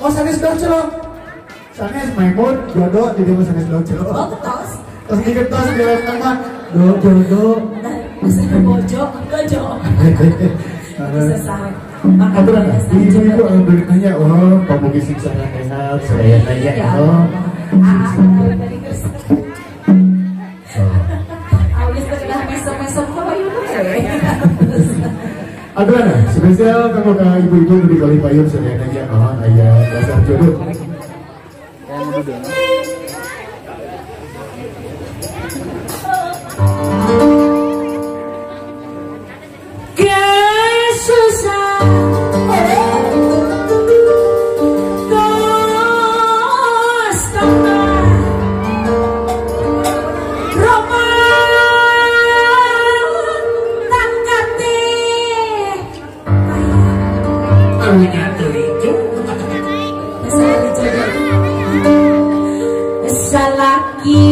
Oh sanes doclo. Sanes Maimun jodoh di dia sanes doclo. Oh ketos. Terus diketos di dalam nama do jodoh. Masih bojo, dojo. Bisa. Aturan ibu-ibu alhamdulillahnya oh pamugi sing sarehat sadaya nanya oh. Awis teh mesem-mesem payun we. Aturan spesial kanggo ka ibu-ibu nu di Kali Payun sadaya nanya oh aya dasar jodoh. Salaki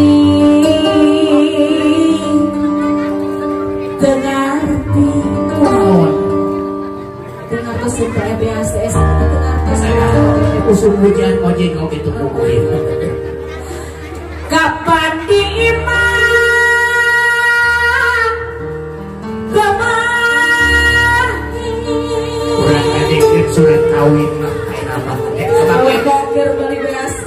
dengarti dengar tuh PBACS dengar usum hujan ojek oke tuh kukuin kapan di kemahi kurang ngadekeun surat kawin mah kayak apa keur beli beas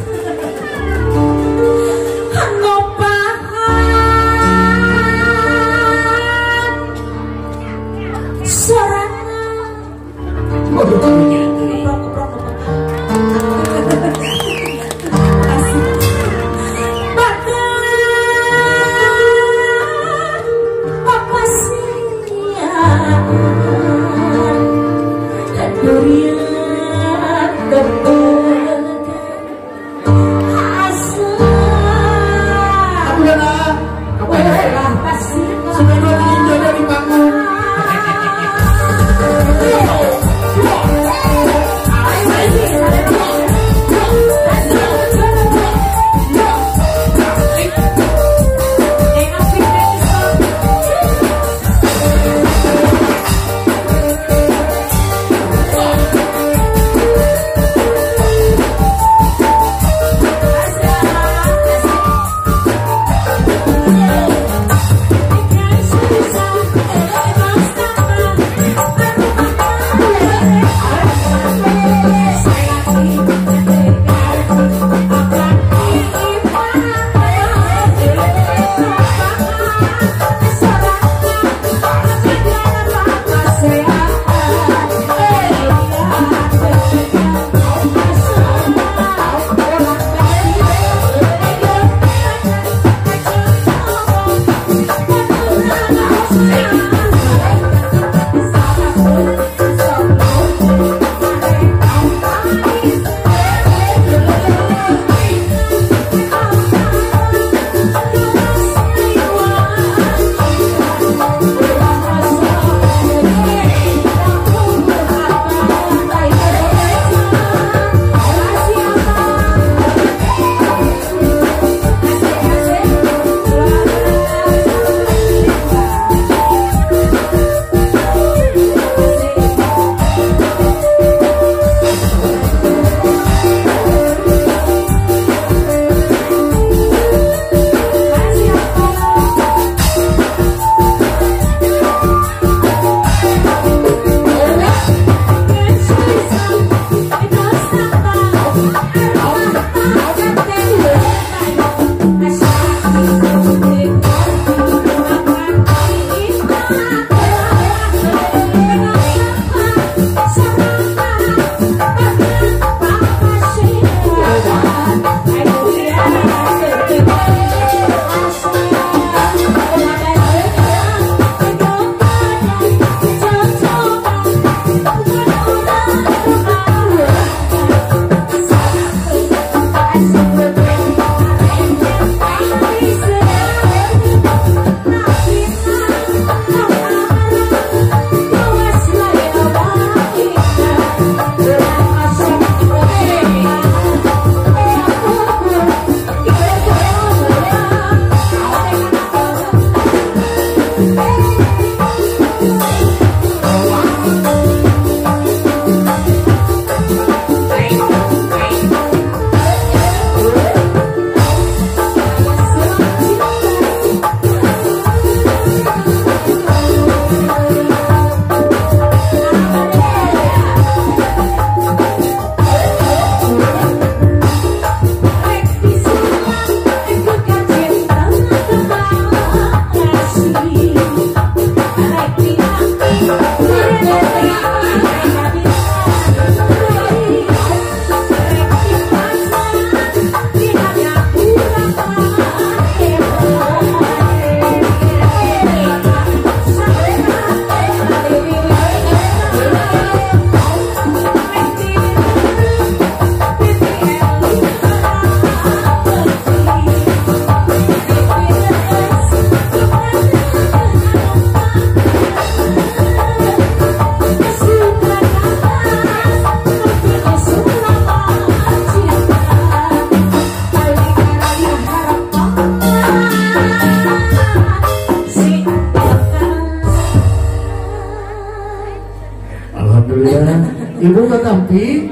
Ibu katampi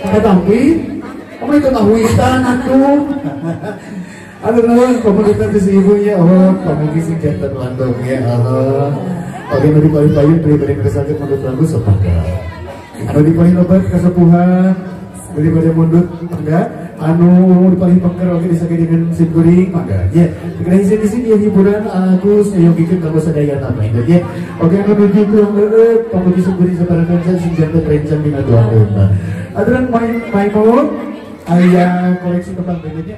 katampi kamu itu kahuitan atuh. Aduh nuhun komunitas si ibunya oh pamugi sing janten landong ya Allah. Oke nu dipalih payun pribadi mirsake mundut lagu sepaka. Anu dipalih lebat kasepuhan pribadi mundut mangga anu dipalih pengker oke disake dengan sim kuring mangga ya. Dikira di sini ya hiburan Agus yogikeun kanggo sadayana mah ya. Oke anu nuju kurang leueut pamugi sim kuring sabaraha sing janten rencang dina doakeun. Aturan main maimun aya koleksi tembang berikutnya.